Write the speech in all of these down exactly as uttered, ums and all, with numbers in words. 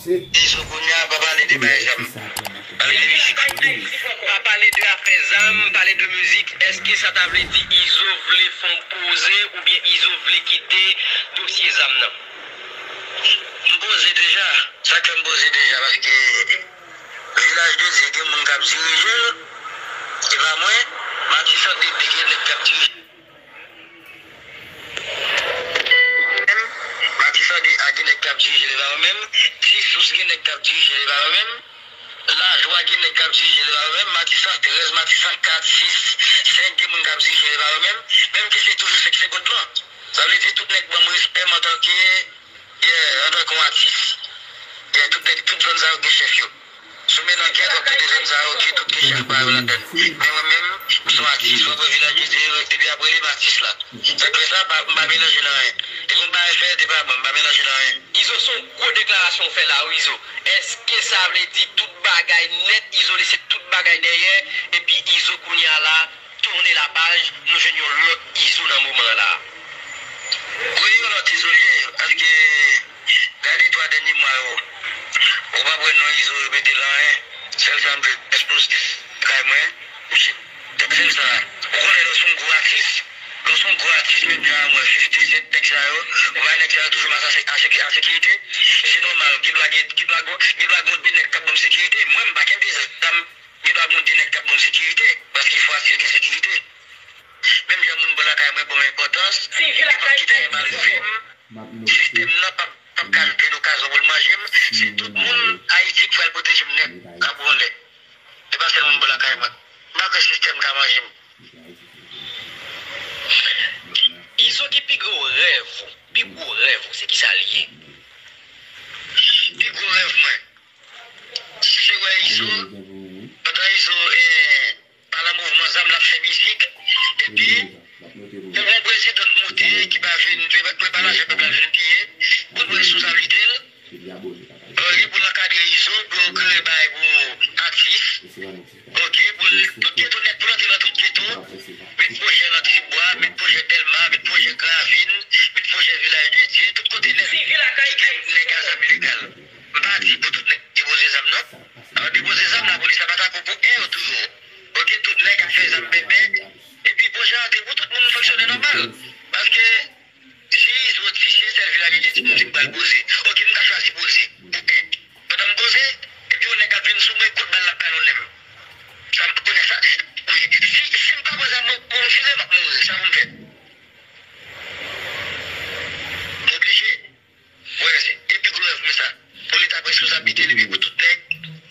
Izo kounye a pa pale de bay zam. Pale de mizik. Pa pale de afè zam, pale de mizik. Èske sa ta vle di Izo vle fè yon poze oubyen Izo vle kite dosye zam nan? M poze deja. Sa k fè m poze deja, paske Vilaj de Dye gen moun k ap dirije l. Se pa mwen. Matisan de gen nèg k ap dirije. Menm, Matisan de a gen nèg k ap dirije l, e pa yo menm. Ti Sous gen nèg k ap dirije l, e pa yo menm. Lajwa gen nèg k ap dirije l, e pa yo menm. Matisan trèz, Matisan kat, sis, senk gen moun k ap dirije l, e pa yo menm. Menm ke se toujou senk segonn lan. Sa vle di tout nèg ban m respè m antanke, yeah, antanke yon atis. Yeah, tout nèg, tout zòn sa yo gen chèf yo. Si w mennen ankèt, w ap tande zòn sa yo, gen tout gen chèf pa yo ladann. Men mwen menm, m se yon atis, w ap wè Vilaj de Dye, depi ap rele m atis la. Sa k fè sa, pa, m pa melanje nan anyen. Depi m pa fè, depi ap ban m, m pa melanje nan anyen. Izo, se yon gwo deklarasyon w fè la wi, Izo. Èske sa vle di tout bagay nèt, Izo lese tout bagay dèyè, epi Izo kounye a la, tounen lapaj, nou jwenn yon lòt Izo nan moman an la? Wi, yon lòt Izo l ye, paske gade twa dènye mwa yo, ou p ap wè non Izo repete l anyen. Sèl sa m fè, ekspoze kay mwen, misye, sèl sa. Ou konnen lè w se yon gwo atis, lè w se yon gwo atis, menm jan a mwen, fifty Cent, nèg sa yo, ou pa wè nèg sa yo toujou mache an sekirite? Se nòmal, gen dwa gen, gen dwa gen, gen dwa gen yon de nèg k ap ban m sekirite. Mwen, m pa kenbe zam, gen dwa gen yon de nèg k ap ban m sekirite, paske fò atis gen sekirite. Menm jan moun bò lakay mwen ban m enpòtans, m p ap kite anyen malrive m. Sistèm nan p ap, p ap ka jwenn okazyon pou l manje m. Se tout moun Ayiti k pral pwoteje m nèt, tankou anlè. E pa sèl moun bò lakay mwen. M pa kwè sistèm ka manje m. Izo, ki pi gwo rèv ou? Pi gwo rèv ou, se kisa l ye? Pi gwo rèv mwen, se wè Izo, pandan Izo, eh, pa nan mouvman zam, l ap fè mizik, epi, yon bon prezidan k moute, ki pa vin, ki pa lajan pèp la vin piye, pou l pran responsablite l, oke, pou l ankadre Izo, pou l kreye bagay pou atis, oke, pou l tout geto nèt, pou l antre nan tout geto, met pwojè nan Tibwa, met pwojè Dèlma, met pwojè Gravin, met pwojè Vilaj de Dye, tout kote nèt, ki gen nèg a zam ilegal. M pa di pou tout nèg depoze zam non. Alò depoze zam, lapolis la pa tako pou en yo toujou. Oke, tout nèg ap fè zam bèbè. Epi pwojè a te pou tout moun fonksyone nòmal. Paske si Izo di se sèl Vilaj de Dye di m di m pral poze, oke, m ka chwazi poze pou en. Pandan m poze, epi yon nèg ap vin sou mwen, kout bal l ap balonnen m. Sa m konnen sa. Si, si m pa pran zam mwen pou m tire, m ap mouri. Sa pou m fè? M oblije. Wè, se epi gwo rèv mwen sa. Pou Leta pran responsablite l epi pou tout nèg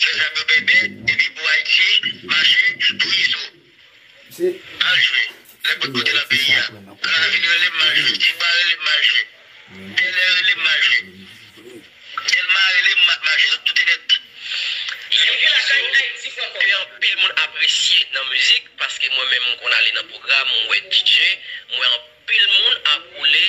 fè zam yo bèbè, epi pou Ayiti mache, pou Izo al jwe. Lè bòt kote nan peyi a, Gravin rele m, m al jwe. Tibwa rele m, m al jwe. Bèlè rele m, m al jwe. Dèlma rele m, m al jwe. Zòt tout nèt. Yon Izo ke anpil moun apresye nan mizik, paske mwen menm m konn ale nan pwogram, m wè D J, m wè anpil moun ap woule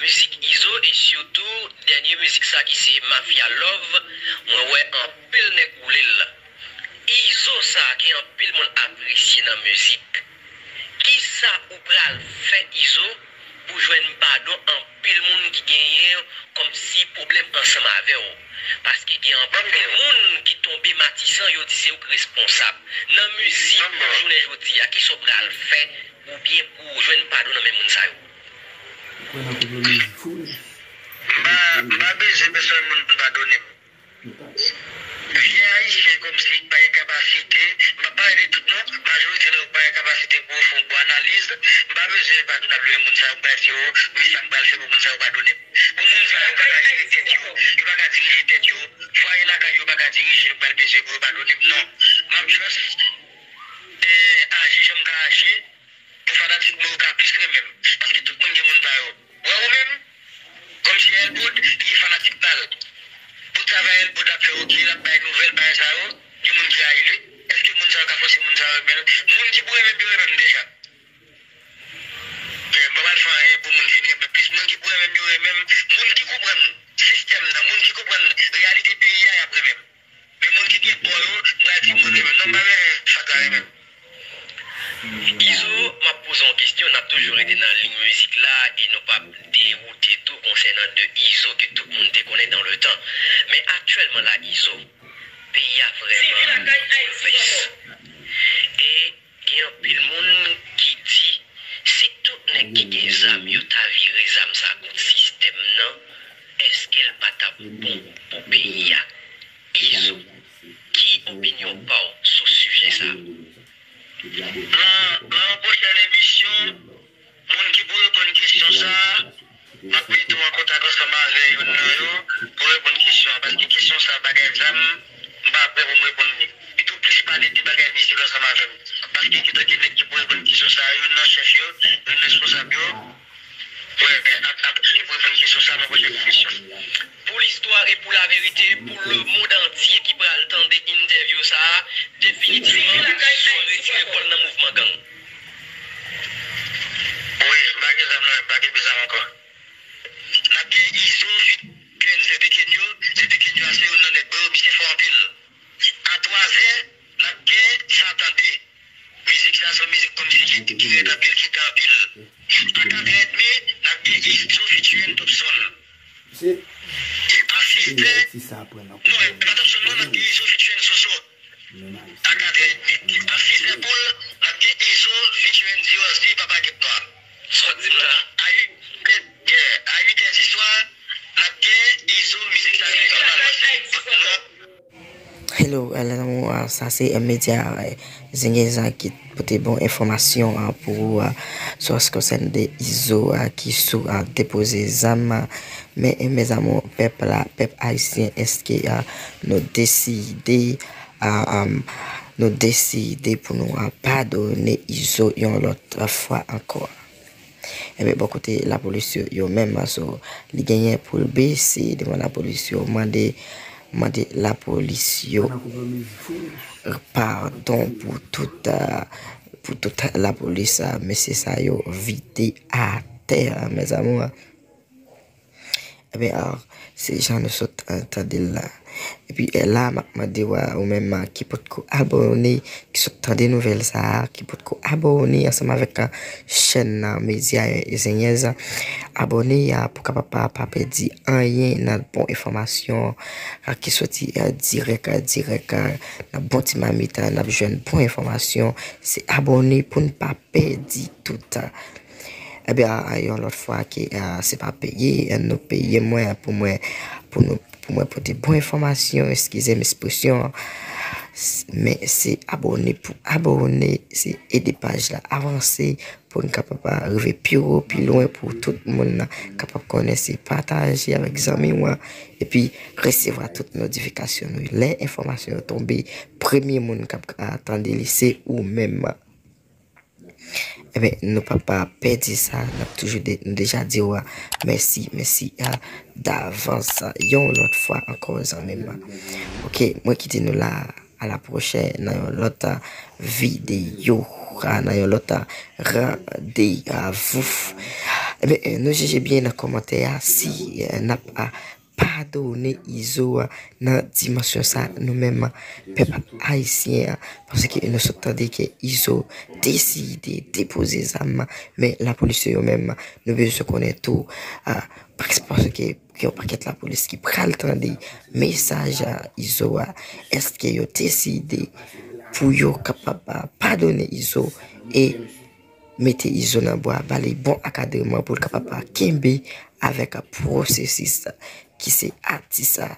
mizik Izo, e sitou dènye mizik sa ki se Mafia Love, mwen wè anpil nèg woule l. Izo sa ke anpil moun apresye nan mizik. Kisa ou pral fè, Izo, pou jwenn padon anpil moun ki genyen kòmsi pwoblèm ansanm avè w? Paske gen anpil moun ki tonbe Matisan, yo di se ou k responsab. Nan mizik, jounen jodi a, kisa w pral fè oubyen pou w jwenn padon nan men moun sa yo? Ou kwè nan koup mizik fou wi. M pa, m pa bezwen pèsonn moun pou padone m. Vye Ayisyen kòmsi pa gen kapasite, m p ap pale de tout non, majorite nan yo pa gen kapasite pou yo fè yon bon analiz. M pa bezwen pa tou n ap leve moun sa yo, m pa di yo, men sa m pral fè pou moun sa yo padone m. Pou moun sa yo pa ka jere tèt yo, yo pa ka dirije tèt yo, fwaye lakay yo pa ka dirije, yo pral bezwen pou yo padone m, non. M ap just, eh, aji jan m ka aji, pou fanatik mwen yo ka plis renmen m. Paske tout moun gen moun pa yo. Wè ou menm, kòmsi Elbod, li gen fanatik pa l. Pou travay Elbod ap fè, oke, l ap bay nouvèl, bagay sa yo, gen moun ki rayi li. Èske moun sa yo ka fòse moun sa yo renmen l? Moun ki pou renmen m yo renmen m deja. Men, mwen pa pral fè anyen pou moun vin renmen m plis. Moun ki pou renmen m yo renmen m. Moun ki konprann sistèm nan, moun ki konprann reyalite peyi a, y ap renmen m. Men moun ki gen pò yo, m pral di moun renmen m. Non, m pa renmen fatra renmen m. Izo, m ap poze yon kesyon, n ap toujou rete nan liy mizik la e nou p ap dewoute tou konsènan de Izo ke tout moun te konnen dans le temps. Men aktyèl Kòman la Izo? Peyi a vrèman bouleves. E gen anpil moun ki di, si tout nèg ki gen zam yo ta vire zam sa kont sistèm nan, èske l pa t ap bon pou peyi a? Izo, ki opinyon pa w sou sijè sa? Nan, nan yon pwochèn emisyon, moun ki pou reponn kesyon sa a, m ap mete w an kontak ansanm avè youn nan yo pou reponn kesyon an, paske kesyon sa a, bagay zam, m pa prè pou m reponn li. Li tou plis pale de bagay mizik ansanm avè m, paske gentan gen nèg ki pou reponn kesyon sa a, youn nan chèf yo, youn nan responsab yo, wè, ap, ap, li pou reponn kesyon sa a nan pwochèn emisyon. Pou listwa e pou laverite, pou lemonn antye ki pral tande entèvyou sa a, definitivman, Izo retire kò l nan mouvman gang. Wi, m pa gen zam nan, m pa kenbe zam ankò. N ap gen Izo featuring Zedekenyo. Zedekenyo a se youn nan nèg mwen yo, misye fò anpil. A twa zè, n ap gen Sa Tande. Mizik sa se yon mizik kòmsi ki, ki rèd anpil, ki tan anpil. A kat è edmi, n ap gen Izo featuring Topson. E a sis è, non, e pa Topson non, n ap gen Izo featuring Soso. A kat è edmi. A sis è poul, n ap gen Izo featuring Dior si Papa Gèp Nwa. Sa w di m la? A uit è, yeah, a uit è di swa, n ap gen Izo, mizik sa se yon albòm, se non. Hello, hello, ah, sa se, eh, medya, eh, Zengeza ki pote bon enfòmasyon, ah, pou ou, ah, sou an se konsène de Izo, ah, ki sou, ah, depoze zam, ah. Men, eh, mes amours, pèp la, pèp ayisyen, èske, ah, nou deside, ah, um, nou deside pou nou, ah, padone Izo yon lòt fwa ankò? Ebyen, bò kote lapolis yo, yo menm, so, li genyen pou l bese devan lapolis yo, mande, mande lapolis yo padon pou tout, ah, pou tout lapolis, ah, mesye sa yo vide atè, ah, mes amours. Ebyen, ah, se jan nou sot, ah, tande l la. Epi, eh, la, m ap mande w, ah, ou menm, ah, ki potko abòne, ki sot tande nouvèl sa a, ki potko abòne ansanm avèk, ah, chèn, ah, medya, eh, Zenyèz, ah, abòne, ah, pou kapab pa, pa pèdi anyen nan bon enfòmasyon, ah, ki soti, ah, dirèk, ah, dirèk, ah, nan bon ti mamit, ah, n ap jwenn bon enfòmasyon. Se abòne pou n pa pèdi tout, ah. Ebyen, a, a, yon lòt fwa ke, a, se pa peye, a, nou peye mwen pou mwen, pou nou, pou mwen pote bon enfòmasyon, eskize m ekspresyon an. S-, men se abòne pou abòne, se ede paj la avanse pou n kapab, a, rive pi wo, pi lwen pou tout moun nan kapab konnen, se pataje avèk zanmi w an, epi resevwa tout notifikasyon nou. Lè enfòmasyon yo tonbe, premye moun k ap, a, tande li se ou menm. Ebyen, nou p ap pa pèdi sa, n ap toujou de-, nou deja di w, a, mèsi, mèsi, a, davans, a, yon lòt fwa ankò, zanmi m. Oke, mwen kite nou la, a la pwochèn, nan yon lòt, a, videyo, a, nan yon lòt, a, randevou. Ebyen, nou jije byen nan kòmantè a, si, e, n ap, a, padone Izo, a, nan dimansyon sa, nou menm, pèp ayisyen, a, paske nou sot tande ke Izo deside depoze zam, men lapolis yo menm, nou bezwen konnen tou, a, pas-, paske gen yon pakèt lapolis ki pral tande mesaj, a, Izo a, èske yo deside pou yo kapab, a, padone Izo e mete Izo nan bwa, ba li bon akadreman pou l kapab, a, kenbe avèk, a, pwosesis ki se atis, a,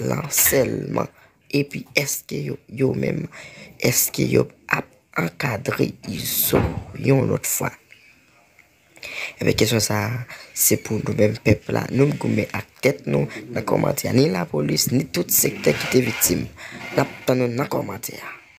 lan sèlman. Epi èske yo, yo menm, èske yo ap ankadre Izo yon lòt fwa? Ebyen, kesyon sa a, se pou nou menm pèp la. Nou goumen ak tèt nou nan kòmantè a. Ni lapolis, ni tout sektè ki te viktim. N ap tann nou nan kòmantè a.